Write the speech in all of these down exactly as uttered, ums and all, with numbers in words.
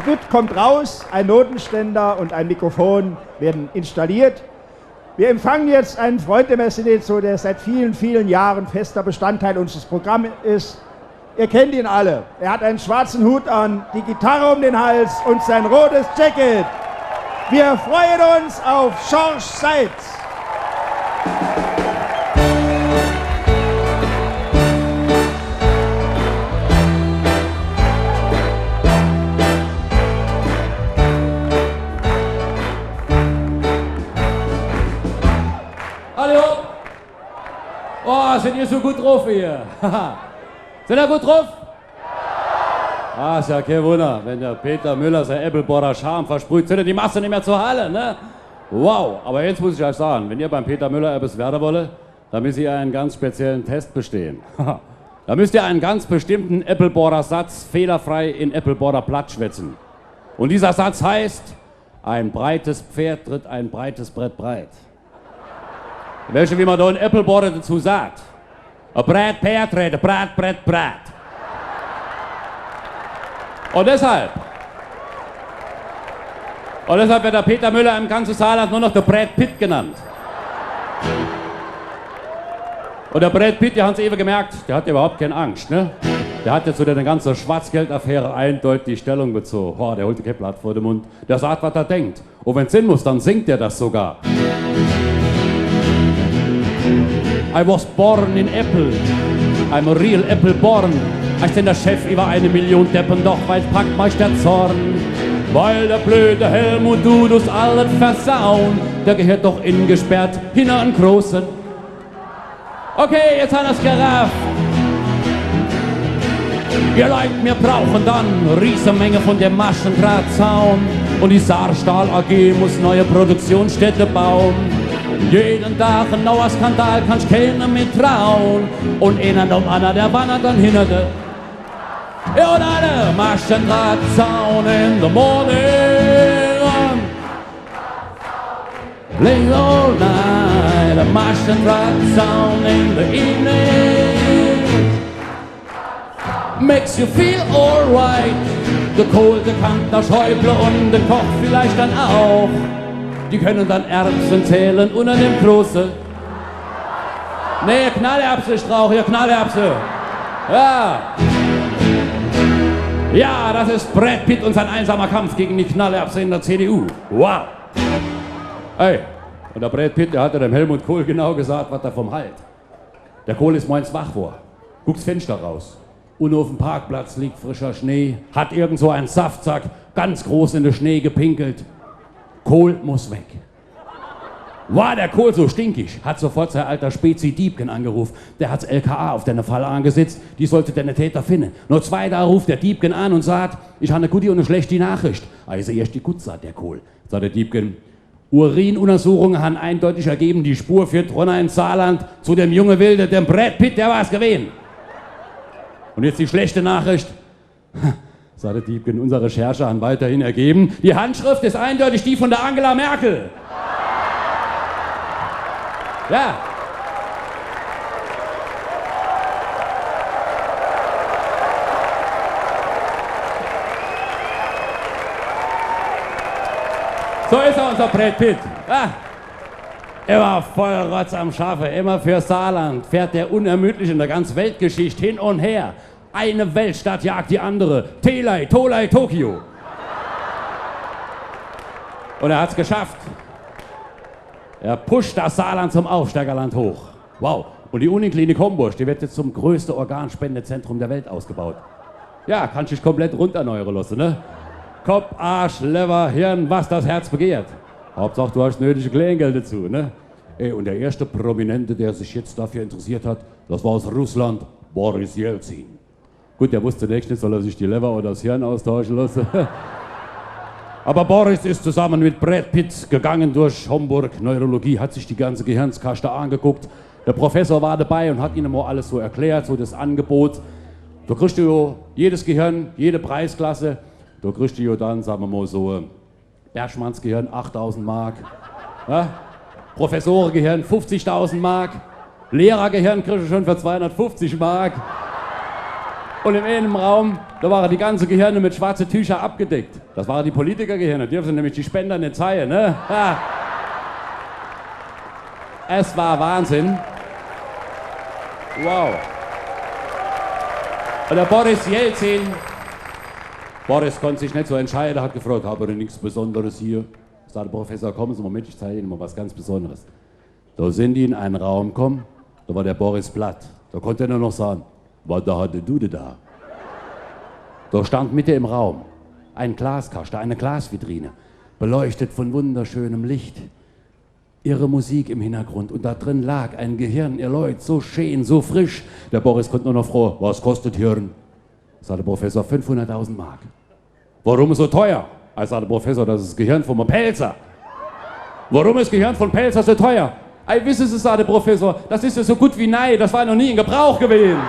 Bütt kommt raus, ein Notenständer und ein Mikrofon werden installiert. Wir empfangen jetzt einen Freund im S N D Zoo, der seit vielen, vielen Jahren fester Bestandteil unseres Programms ist. Ihr kennt ihn alle. Er hat einen schwarzen Hut an, die Gitarre um den Hals und sein rotes Jacket. Wir freuen uns auf Schorsch Seitz. Hallo! Oh, sind ihr so gut drauf hier? Sind ihr gut drauf? Ah, is ja kee Wunner, wenn de Peter Müller sei Eppelborer Charme versprüht, sind die Masse nimmer zu halle, ne? Wow, aber jetzt muss ich euch sagen, wenn ihr beim Peter Müller etwas werden wolle, dann müsst ihr einen ganz speziellen Test bestehen. Da müsst ihr einen ganz bestimmten Eppelborer Satz fehlerfrei in Eppelborer Platt schwätzen. Und dieser Satz heißt: Ein breites Pferd tritt ein breites Brett breit. Weescht, wie man da in Eppelborer dazu sagt? E breit Pferd tritt e breit Brett breit. Und deshalb, und deshalb wird der Peter Müller im ganzen Saarland nur noch der Brad Pitt genannt. Und der Brad Pitt, der hat's eben gemerkt, der hat überhaupt keine Angst, ne? Der hat jetzt zu der ganzen Schwarzgeldaffäre eindeutig Stellung bezogen. Oh, der holt kein Blatt vor den Mund. Der sagt, was er denkt. Und wenn's sein muss, dann singt er das sogar. I was born in Eppel, I'm a real Eppelborn. Ich bin der Chef über eine Million Deppen, doch bald packt mich der Zorn. Weil der blöde Helmut dut uns alles versauen, der gehört doch ingesperrt hinter einen großen Okay, jetzt hat er's gerafft. Ihr Leit, wir brauchen dann Riesenmenge von dem Maschendrahtzaun. Und die Saarstahl A G muss neue Produktionsstätte bauen. Jeden Tag ein neuer Skandal, kannst keinem mehr trauen. Und einer nach dem anderen, der wandert dann hinter der. Ja, und alle Maschendrahtzaun in the morning. Late all night, a Maschendrahtzaun in the evening makes you feel alright. Der Kohl, der Kanter, Schäuble und der Koch vielleicht dann auch. Die können dann Erbsen zählen unter dem großen. Nee, Knallerbse, ich brauch hier Knallerbse. Ja. Ja, das ist Brad Pitt und sein einsamer Kampf gegen die Knallerbse in der C D U. Wow. Ey, und der Brad Pitt, der hatte dem Helmut Kohl genau gesagt, was er vom halt. Der Kohl is morgens wach wor, guckt s Fenster raus. Und auf dem Parkplatz liegt frischer Schnee, hat irgend so ein Saftsack ganz groß in den Schnee gepinkelt. Kohl muss weg. War der Kohl so stinkig, hat sofort sein alter Spezi Diebken angerufen. Der hat's L K A auf den Fall angesetzt, die sollte den Täter finden. Nur zwei Tage ruft der Diebken an und sagt: „Ich han e gute und e schlechte Nachricht.“ „Ah, is erscht die gut“, sagt der Kohl. Sagt der Diebken: „Urinuntersuchungen han eindeutig ergeben, die Spur führt runner ins Saarland zu dem junge Wilde, dem Brad Pitt, der war's gewesen.“ „Und jetzt die schlechte Nachricht?“ Sagt der Diebken: „Unsere Recherche han weiterhin ergeben, die Handschrift ist eindeutig die von der Angela Merkel.“ Ja. So is er, unser Brad Pitt. Ah. Immer voll Rotz am Schaffe, immer für Saarland, fährt der unermüdlich in der ganzen Weltgeschichte hin und her. Eine Weltstadt jagt die andere. Telei, Tolai, Tokio. Und er hat's geschafft. Er pusht das Saarland zum Aufsteigerland hoch. Wow. Und die Uniklinik Homburg, die wird jetzt zum größten Organspendezentrum der Welt ausgebaut. Ja, kannst dich komplett runterneuern lassen, ne? Kopf, Arsch, Leber, Hirn, was das Herz begehrt. Hauptsache, du hast nötige Kleingeld dazu, ne? Ey, und der erste Prominente, der sich jetzt dafür interessiert hat, das war aus Russland, Boris Jelzin. Gut, der wusste zunächst nicht, soll er sich die Leber oder das Hirn austauschen lassen. Aber Boris ist zusammen mit Brad Pitt gegangen durch Homburg Neurologie, hat sich die ganze Gehirnskaste angeguckt. Der Professor war dabei und hat ihnen mal alles so erklärt, so das Angebot. Da kriegst du ja jedes Gehirn, jede Preisklasse, da kriegst du ja dann, sagen wir mal so, Bergmanns Gehirn achttausend Mark. Ja? Professorengehirn fünfzigtausend Mark. Lehrergehirn kriegst du schon für zweihundertfünfzig Mark. Und in einem Raum, da waren die ganzen Gehirne mit schwarzen Tüchern abgedeckt. Das waren die Politikergehirne, dürfen sie nämlich die Spender nicht zeigen, ne? Ha. Es war Wahnsinn. Wow. Und der Boris Jelzin, Boris konnte sich nicht so entscheiden, hat gefragt: „Habt ihr denn nichts Besonderes hier?“ Sagt der Professor: „Kommen Sie mal mit, ich zeige Ihnen mal was ganz Besonderes.“ Da sind die in einen Raum gekommen, da war der Boris platt. Da konnte er nur noch sagen: „Was, da hatte du da?“ Da stand mitten im Raum ein Glaskasten, eine Glasvitrine, beleuchtet von wunderschönem Licht. Ihre Musik im Hintergrund und da drin lag ein Gehirn, ihr Leut, so schön, so frisch. Der Boris konnte nur noch froh: „Was kostet Hirn?“ Sagt der Professor: „Fünfhunderttausend Mark.“ „Warum so teuer?“ „Ei“, sagt der Professor, „das ist das Gehirn vom Pälzer.“ „Warum ist Gehirn von Pälzer so teuer?“ „Ei, wissen Sie“, sagt der Professor, „das ist ja so gut wie nei, das war noch nie in Gebrauch gewesen.“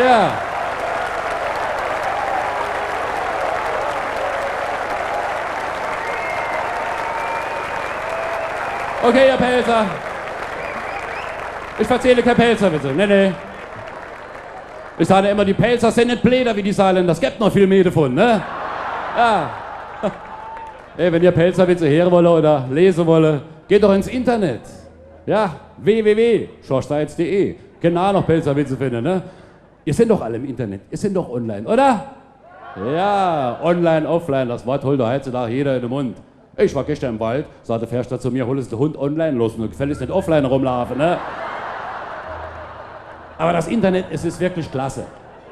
Ja. Okay, ihr Pälzer. Ich verzähle keine Pälzerwitze. Nee, nee. Ich sage immer, die Pälzer sind nicht blöder wie die Saarländer. Es gibt noch viel mehr davon, ne? Ja. Ey, wenn ihr Pälzerwitze hören wollt oder lesen wollt, geht doch ins Internet. Ja, w w w schorschseitz punkt d e. Genau, noch Pälzerwitze finden, ne? Ihr seid doch alle im Internet, ihr seid doch online, oder? Ja, online, offline, das Wort holt doch heutzutage jeder in den Mund. Ich war gestern im Wald, sagt der Förster zu mir: „Hol es den Hund online los, nur gefälligst nicht offline rumlaufen, ne?“ Aber das Internet, es ist wirklich klasse.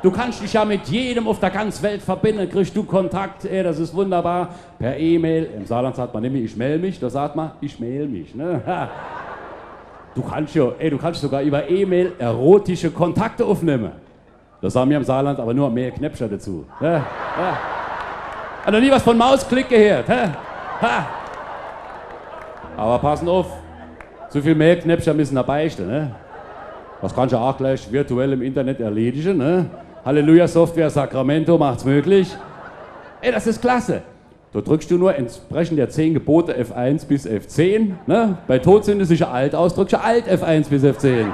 Du kannst dich ja mit jedem auf der ganzen Welt verbinden, kriegst du Kontakt, ey, das ist wunderbar. Per E-Mail, im Saarland sagt man nicht mehr „ich melde mich“, da sagt man „ich melde mich“, ne? Ha. Du kannst ja, ey, du kannst sogar über E-Mail erotische Kontakte aufnehmen. Das sagen wir im Saarland aber nur Mailknäppcher dazu. Ja, ja. Hat noch nie was von Mausklick gehört. Hä? Ha. Aber passen auf, zu viel Mailknäppcher müssen dabei stehen. Ne? Das kannst du auch gleich virtuell im Internet erledigen. Ne? Halleluja Software Sacramento macht's möglich. Ey, das ist klasse. Da drückst du nur entsprechend der zehn Gebote F eins bis F zehn. Ne? Bei Todsünde sicher Alt aus, drückst du Alt F eins bis F zehn.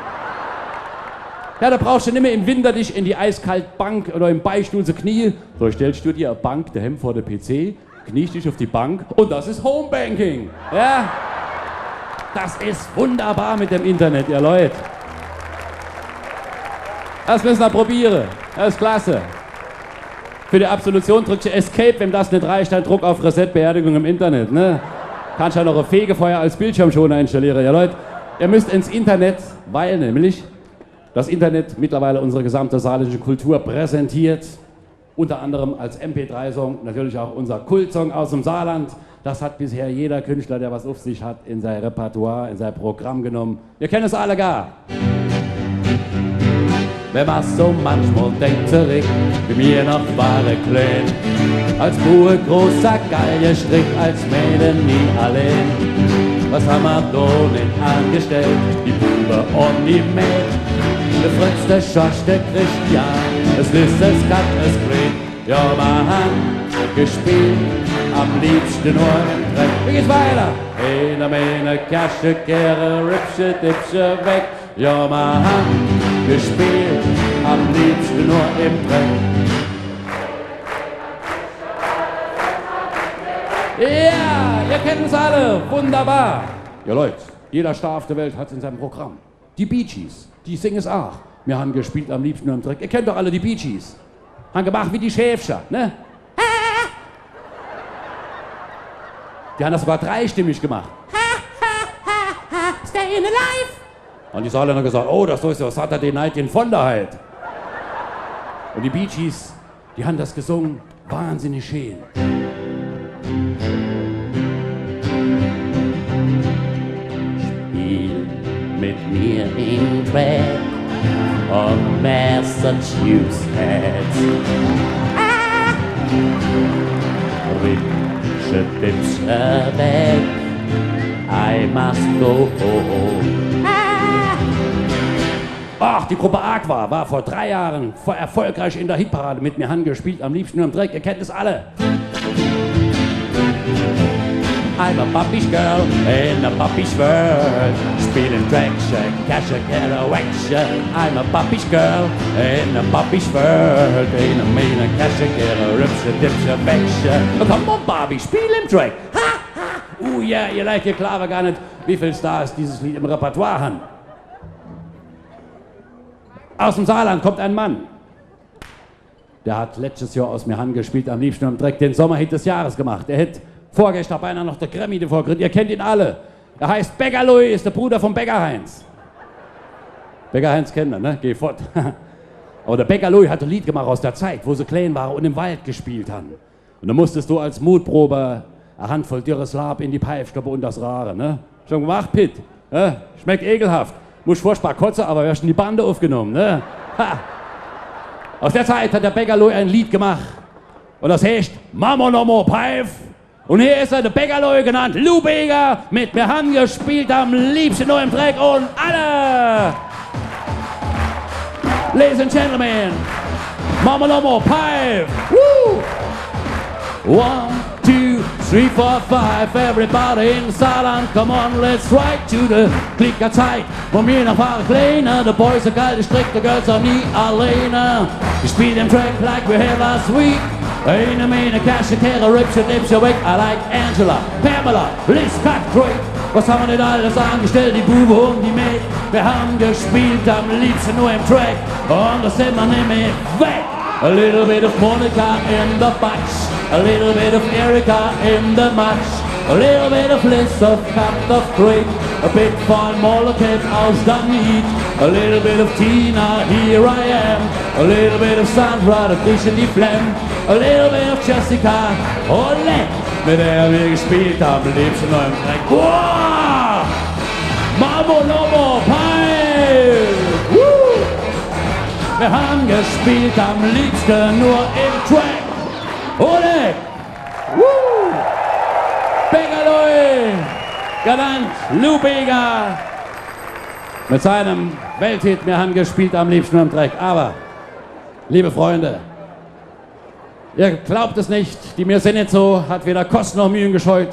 Ja, da brauchst du nicht mehr im Winter dich in die eiskalte Bank oder im Beichtstuhl zu knien. Da stellst du dir eine Bank daheim vor den P C, kniest dich auf die Bank und das ist Homebanking. Ja? Das ist wunderbar mit dem Internet, ihr Leute. Das müssen wir probieren. Das ist klasse. Für die Absolution drückst du Escape, wenn das nicht reicht, dann drück auf Reset, Beerdigung im Internet, ne? Kannst ja noch ein Fegefeuer als Bildschirmschoner installieren, ja Leute. Ihr müsst ins Internet, weil nämlich das Internet mittlerweile unsere gesamte saarländische Kultur präsentiert, unter anderem als M P drei Song, natürlich auch unser Kultsong aus dem Saarland. Das hat bisher jeder Künstler, der was auf sich hat, in sein Repertoire, in sein Programm genommen. Ihr kennt es alle gar. Wenn ma so manchmal denkt zurück, wie mir noch ware klein, als Bub großer Galgestrick, als Mädel nie allein. Was ha ma do nit angestellt, die Bube und die Mäd? Der Fritz, der Schorsch, der Christian, es Lies, es Gatt, es Queen. Ja, ma han gespielt, am liebsten nur im Dreck. Wie geht's weiter? Ene, mene, Kersche, Kehre, Rippsche, Dippsche, weg. Ja, ma han gespielt, am liebsten nur im Dreck. Ja, ihr kennt es alle. Wunderbar. Ja, Leute, jeder Star auf der Welt hat's in seinem Programm. Die Bee Gees, die singen's aach. Mir han gespielt am liebsten nur im Dreck. Ihr kennt doch alle die Bee Gees. Han gemacht wie die Schäfcher, ne? Die han das sogar dreistimmig gemacht. Stayin' alive. Und die Saarländer gesagt: „Oh, das ist ja Saturday Night in Vonderheit.“ Und die Bee Gees, die han das gesungen, wahnsinnig schön. Spiel mit mir im Dreck von Massachusetts. Ah! Rippsche, Dippsche, weg. I must go home. Ah! Ach, die Gruppe Aqua war vor drei Jahren vor erfolgreich in der Hitparade mit Mir han gespielt, am liebsten nur im Dreck. Ihr kennt es alle. I'm a poppy's girl in a poppy's world. Spiel im Track, shake, cash, get a whack, shake. I'm a poppy's girl in a poppy's world. In a mean cash, get a ripsche, dipsche, whack, shake. Oh, come on, Bobby, spiel im Track. Ha, ha. Uh, ja, ihr Leit, ihr glaawe gar net, wie viel Stars dieses Lied im Repertoire han. Aus dem Saarland kommt ein Mann. Der hat letztes Jahr aus Mir han gespielt am liebsten im Dreck den Sommerhit des Jahres gemacht. Er hätt vorgestern beinahe noch der Grammy davor gekriegt. Ihr kennt ihn alle. Er heißt Bäcker Louis, ist der Bruder von Bäcker Heinz. Bäcker Heinz kennt er, ne? Geh fort. Aber der Bäcker Louis hat ein Lied gemacht aus der Zeit, wo sie klein waren und im Wald gespielt haben. Und da musstest du als Mutprobe eine Handvoll dürres Laub in die Pfeif stoppen und das rauchen, ne? Schon gemacht, Pitt? Ne? Schmeckt ekelhaft. Musst furchtbar kotzen, aber wirst in die Bande aufgenommen, ne? Ha! Aus der Zeit hat der Bäcker Louis ein Lied gemacht. Und das heißt Mama Nomo Pfeif. Und hier ist er, der Bäcker Louis, genannt Lou Bega, mit Mir han gespielt am liebsten nur im Dreck und alle. Ladies and gentlemen, Mama Nomo Pfeif. Woo! One, two, three, four, five. Everybody in Saarland, come on, let's strike to the Klickerzeit. Von mir nach Pfarrer Kleiner, der Boys, der geile Strick, der Girls auch nie alleine. Ich spiel den Track like we had last week. Eine Menge Cash, Terror, Ripsche, Dipsche, Wake. I like Angela, Pamela, Liz, Cut, Drake. Was haben wir nicht alles angestellt, die Buben und die Mäd? Wir haben gespielt, am liebsten nur im Track. Und das sind wir nicht mehr weg. A little bit of Monica in the butch, a little bit of Erica in the match, a little bit of Liz of Cut of Creek, a bit von Molotov aus der Need, a little bit of Tina, here I am, a little bit of Sandra, the fish in the phlegm, a little bit of Jessica, ole, mit der wir gespielt haben, liebsten nur im Dreck. Wow! Mama Nomo Pfeif! Woo! Wir haben gespielt am liebsten nur im Track. Ole! Woo! Bäcker Louis, genannt Lou Bega, mit seinem Welthit Mir han gespielt am liebsten nur im Dreck. Aber, liebe Freunde, ihr glaubt es nicht, die Mir sin nit so hat weder Kosten noch Mühen gescheut,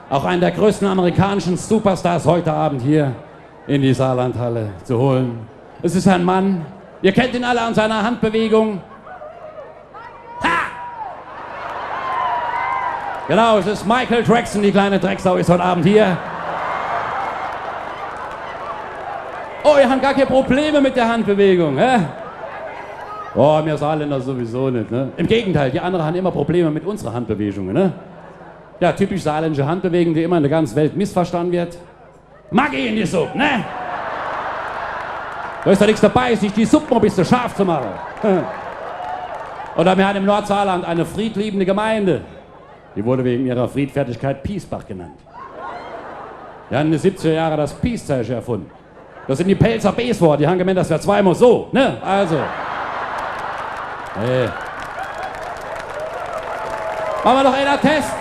auch einen der größten amerikanischen Superstars heute Abend hier in die Saarlandhalle zu holen. Es ist ein Mann, ihr kennt ihn alle an seiner Handbewegung. Ha! Genau, es ist Michael Jackson, die kleine Drecksau ist heute Abend hier. Oh, ihr habt gar keine Probleme mit der Handbewegung, hä? Oh, mir Saarländer sowieso nicht, ne? Im Gegenteil, die anderen haben immer Probleme mit unseren Handbewegungen, ne? Ja, typisch saarländische Handbewegung, die immer in der ganzen Welt missverstanden wird. Maggi in die Suppe, ne? Da ist ja nichts dabei, sich die Suppe mal ein bisschen scharf zu machen. Oder wir haben im Nordsaarland eine friedliebende Gemeinde. Die wurde wegen ihrer Friedfertigkeit Piesbach genannt. Die haben in den siebziger Jahren das Peace-Zeichen erfunden. Da sind die Pälzer bees worden, die haben gemeint, das wäre zweimal so, ne? Also. Hey. Machen wir noch einen Test.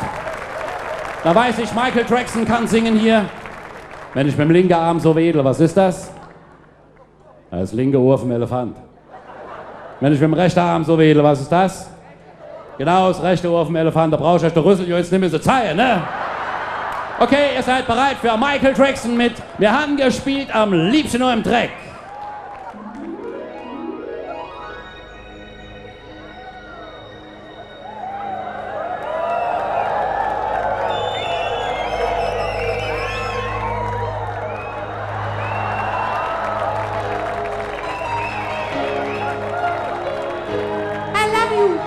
Da weiß ich, Michael Jackson kann singen hier. Wenn ich mit dem linken Arm so wedel, was ist das? Das linke Ohr vom Elefant. Wenn ich mit dem rechten Arm so wedel, was ist das? Genau, das rechte Ohr vom Elefant. Da brauche ich euch der Rüssel jetzt nicht mehr zu zeigen, ne? Okay, ihr seid bereit für Michael Jackson mit Mir han gespielt am liebsten nur im Dreck. I love you.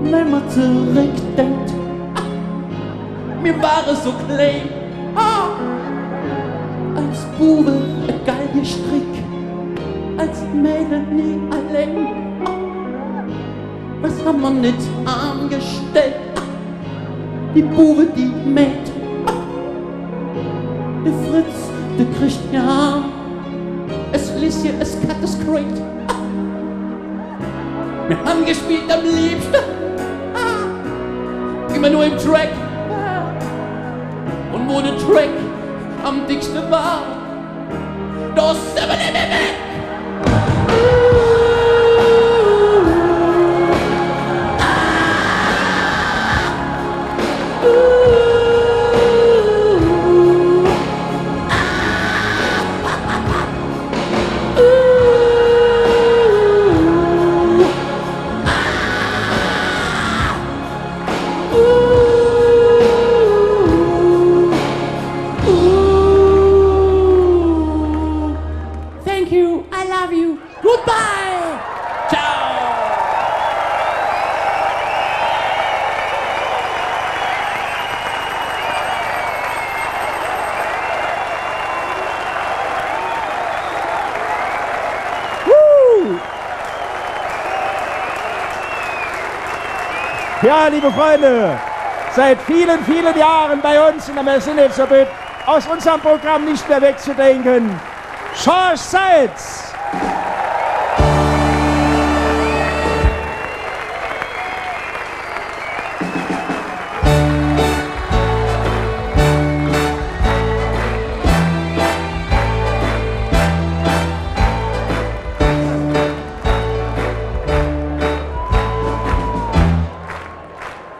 Wenn mer zerickdenkt, mir ware so klää, als Buwe e geil Strick, als Mädel nie allää. Was han mer nit angestellt, die Buwe, die Mäd, de Fritz, de Christian, es Lisje, es Kat, es Great. Mir han gespielt am liebste, immer nur im Track. Und wo de Track am dickste war, da sin mer nimmer weg. Thank you. I love you. Goodbye. Ciao. Woo! Ja, liebe Freunde, seit vielen, vielen Jahren bei uns in der Messe Netzerbild, aus unserem Programm nicht mehr wegzudenken. Schorsch Seitz!